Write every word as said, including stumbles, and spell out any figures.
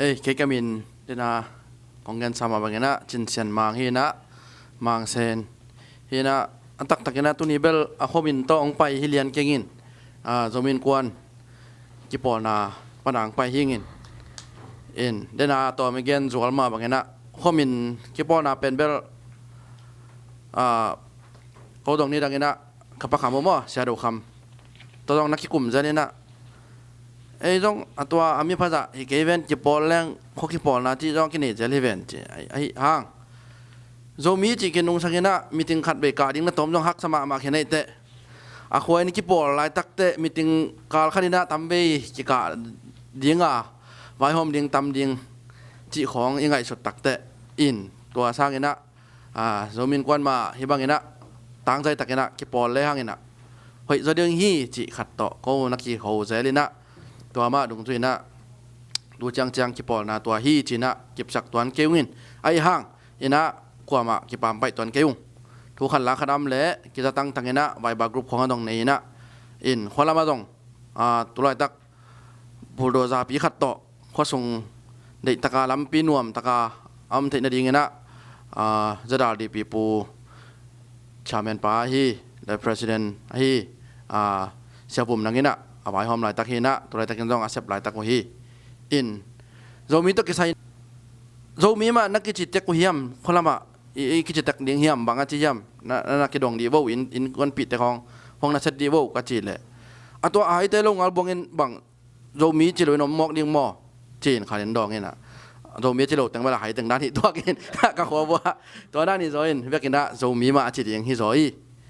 Ei, kei ka min dena kong gensa mah bangin ah Cin Sian Mang hi in ah, Mang Sen hi in ah, a taktakin ah tuni bel a khuamin tawh hong pai hi lian keng in, ah, Zomi Innkuan kipawlna pana hong pai hi ing in. In, dena tawm i gen zual mah bangin ah khuamin kipawlna pen bel, ah, ko dong ni dangin ah ka Pa Kham uh maw, Sia Do Kham, tua zong na kikum zel in ah, ei zong a tua a mi phazah hi kei ven, kipawl leng khua kipawlna cih zong kinei zel hi ven ci. Ahi, ahi hang Zomi cih kinungsak in ah meeting khat bei kah ding na tawm zong haksa mahmah khin ei teh. A khua in kipawl laitak teh meeting kal khat in ah tam bei kikah ding a, vaihawm ding tam ding cih khawng i ngaihsut tak teh. In, tua sangin ah, ah, Zomi Innkuan mah hi bangin ah tangzai takin ah kipawl le hangin ah hoih zaw ding hi cih khat tawh ko na kiho zel in ah, tua mah dungzui in ah tu ciangciang kipawlna tua hi ci in ah kipsak tuan kei ung in, ahi hang in ah kuamah kipampaih tuan kei ung. Thu khat la khat om leh kiza tangtang in ah Viber group khawng a dong nei in ah, in, khua lamah zong, ah, tu laitak bulldozer pi khat tawh khuasung deihtaka, lampi nuamtaka a om theih nadingin ah, ah, Z R D P pu chairman pa ahi, le president ahi, ah, Sia Vum Nang in ah a vaihawm laitak hi in ah, tu laitakin zong a sep laitak uh hi. In, Zomi tawh kisai, Zomi mah na kici tek uh hiam, khua lamah i, i kici tek ding hiam, bang a ci hiam, na, na, na kidong dih vo, inn, innkuanpihte khawng, khawng na set dih vo ka cih leh, a tua a haite lo ngal buangin bang Zomi ci lo in om mawk ding maw, ci-in khat in dawng in ah, Zomi a ci lo teng bel a hai teng dan hi tuak in ka khua vua. Tua dan hi zaw in, vekin ah Zomi mah a ci ding hi zaw hi.